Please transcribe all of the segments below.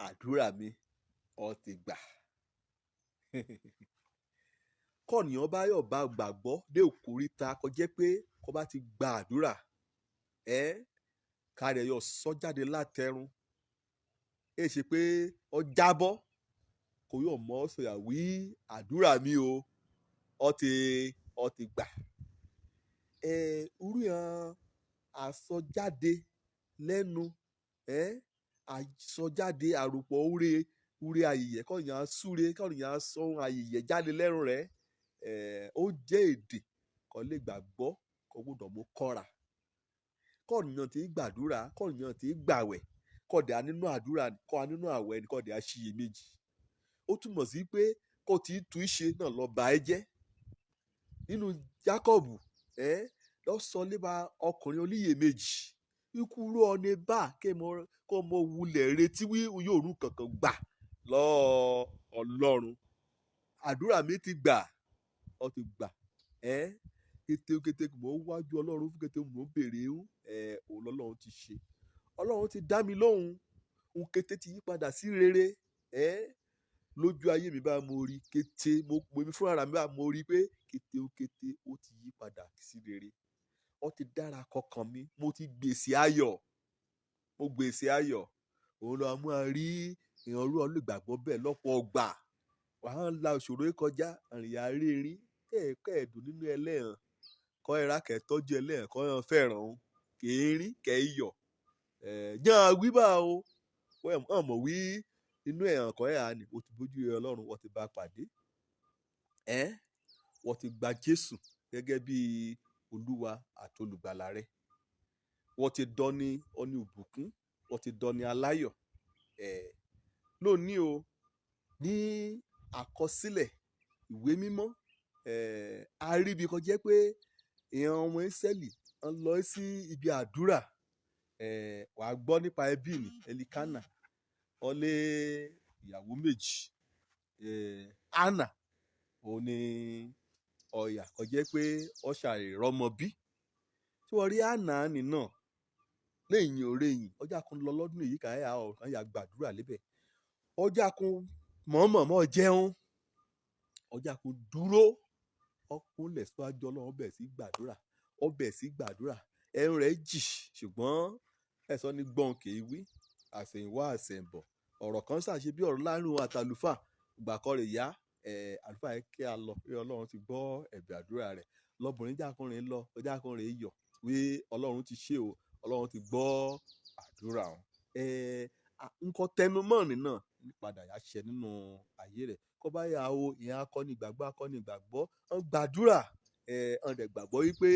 Àdúrà mi ó ti gbà. Kọ́nìyàn bá yọ̀ bá gbàgbọ́ dé òkúríta kó jẹ́ pé kó bá ti gba àdúrà ẹ́ kárẹ̀ yọ sọ jáde látẹrun, é ṣe pé ọ jábọ́ kò yọ̀ mọ́ sọ̀yà wí àdúrà mi o, ọ ti gbà. Ẹ irú yẹn àsọjáde lẹ́nu, ẹ àsọjáde àròpọ̀ úre úre ayẹyẹ kọ́nìyàn súre, kọ́nìyàn sọ ohun ayẹyẹ jáde lẹ́nu rẹ̀. Ẹ ó jẹ́ èdè kó lè gbàgbọ́ kó gbọ́dọ̀ mú kọ́ra. Kọ́nìyàn tí gbàdúrà, kọ́nìyàn tí gbàwẹ̀, kọ́dà nínú àdúrà, kọ́ nínú àwẹ̀ ni kọ́dà ṣiyèméjì. Ó túmọ̀ sí pé kó tí tú ṣe náà lọ bà ẹ́ jẹ́. Nínú Jákọ́bù, ẹ lọ sọ nípa ọkùnrin oníyèméjì. Ikú rú ọni bá kó mọ wulẹ̀ retí wí yóò rú kankan gbà lọ́ọ́ Ọlọ́run. Àdúrà mi ti gbà, ó ti gbà. Ẹ kété kété mò ń wájú Ọlọ́run fún kété mò ń béèrè ń ẹ òun lọ́lọ́run ti ṣe. Ọlọ́run ti dá mi lóhùn. Ohun kété ti yí padà sí rere. Ẹ lójú ayé mi bá mo rí kété, mo mi fúnra mi bá mo rí pé kété ó kété ó ti yí padà sí rere. Ó ti dára kọkàn mi, mo ti gbèsè ayọ̀, mo gbèsè ayọ̀. Òun ló mú a rí ìrànlú olùgbàgbọ́ bẹ́ẹ̀ lọ́pọ̀ ọgbà. Wàá la òṣòro kọjá, àrìnyà rírin kẹ́ẹ̀kẹ́ ẹ̀dùn nínú ẹlẹ́hàn. Kọ́ ẹ̀rá kẹ́ tọ́jú ẹlẹ́hàn, kọ́ ẹ̀hàn fẹ́ràn òun, kèérín kẹ́ iyọ̀. Ẹ̀ jẹ́ wí bá o. Wọ́n mọ̀ wí inú ẹ̀hàn kọ́ ẹ̀ ní o ti bójú Ọlọ́run, wọ́n ti bá pàdé. Ẹ́ wọ́n ti gba Jésù gẹ́gẹ́ bí Olúwa àti olùgbàlà rẹ. Wọ́n ti dọ́ni ọní ìbùkún, wọ́n ti dọ́ni aláyọ̀. Ẹ̀ lónìí o, ní àkọsílẹ̀ ìwé mímọ́, ẹ̀ a rí ibi kan jẹ́ pé ìran ọmọ Ísírẹ́lì ń lọ sí ibi àdúrà. Ẹ̀ wàá gbọ́ nípa ẹbí ní Elikana, ó lé ìyàwó méjì. Ẹ̀ Anna òun ni ọ̀yà kò jẹ́ pé ó ṣàìrọ́mọ bí. Tí wọ́n rí Anna nì náà lẹ́yìn òrẹ́yìn, ọjà kan lọ lọ́dún èyí kà á ọ̀kan yà gbàdúrà lébẹ̀. Ọjà kan mọ̀ọ́mọ̀ mọ́ jẹun, ọjà kan dúró, ọkùnlẹ̀ síwájú Ọlọ́run bẹ̀ sí gbàdúrà, ó bẹ̀ sí gbàdúrà. Ẹnu rẹ̀ jì, ṣùgbọ́n ẹ̀sọ́ ní gbọ́n kì í wí àsẹ̀yìnwá àsẹ̀yìnbọ̀. Ọ̀rọ̀ kan ṣàṣe bí ọ̀rọ̀ láàrin òun àtàlùfáà. Ìgbà kan rè yá, ẹ̀ àlùfáà yẹn kí a lọ pé Ọlọ́run ti gbọ́ ẹ̀bẹ̀ àdúrà rẹ̀. Lọ́bìnrin jákùnrin lọ, jákùnrin yọ̀ wí Ọlọ́run ti ṣe o, Ọlọ́run ti gbọ́ àdúrà òun. Ẹ̀ nǹkan tẹnumọ́ ní náà padà yá ṣẹ nínú ayé rẹ̀. Kó bá yà ó, ìyẹn akọni ìgbàgbọ́, akọni ìgbàgbọ́, ń gbàdúrà, ẹ̀ ń dẹ̀ gbàgbọ́ wípé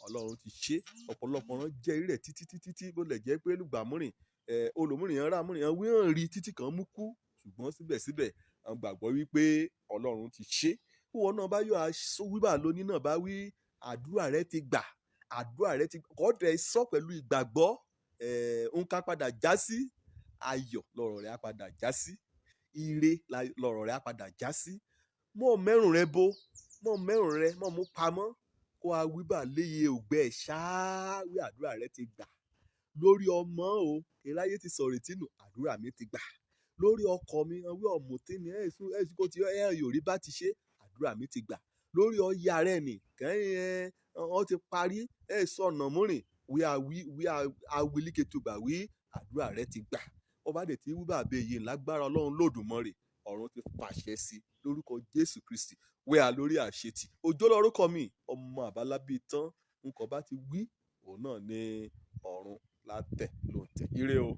Ọlọ́run ti ṣe. Ọ̀pọ̀lọpọ̀ wọn jẹ́ rẹ̀ títí títí tí bó lẹ̀ jẹ́ pé lùgbàmúrìn, ẹ̀ olùmúrìn yẹn rámúrìn yẹn wí hàn rí títí kan mú kú. Ṣùgbọ́n síbẹ̀síbẹ̀, ń gbàgbọ́ wípé Ọlọ́run ti ṣe. Bí ìwọ náà bá yọ wíwà lóní náà bá wí àdúrà rẹ ti gbà, àdúrà rẹ ti kọ́ dẹ̀ sọ pẹ̀lú ìgbàgbọ́, ẹ̀ ń ká padà já sí ayọ̀ lọ̀rọ̀ rẹ̀ á padà já sí, ire lọ̀rọ̀ rẹ̀ á padà já sí. Mọ́ mẹ́rùn rẹ bó, mọ́ mẹ́rùn rẹ, mọ́ mú pamọ́, kó a wí bà léye ògbẹ́ ṣáá wí àdúrà rẹ ti gbà. Lórí ọmọ o, iráyé ti sọ̀rọ̀ tínú, àdúrà mi ti gbà. Lórí ọkọ mi, wí ọ̀mùtí ni, ẹ̀sùn ẹ̀sùn kò tí ẹ̀ yóò rí bá ti ṣe, àdúrà mi ti gbà. Lórí ọya rẹ nì, kẹ́yìn ẹ, ọ ti parí, ẹ̀ sọ̀nà múrìn, wí a wí wí a wí líketùgbà wí àdúrà rẹ ti gbà. Ó bá dẹ̀ tí wí bàbá èyí lágbára Ọlọ́run Lódùmarè, ọ̀run ti pàṣẹ sí lórúkọ Jésù Kristi. Wí a lórí àṣetì. Òjó lórúkọ mi, ọmọ àbálábí tán, nǹkan bá ti wí, òun náà ni ọ̀run látẹ̀ ló ń tẹ̀. Ire o.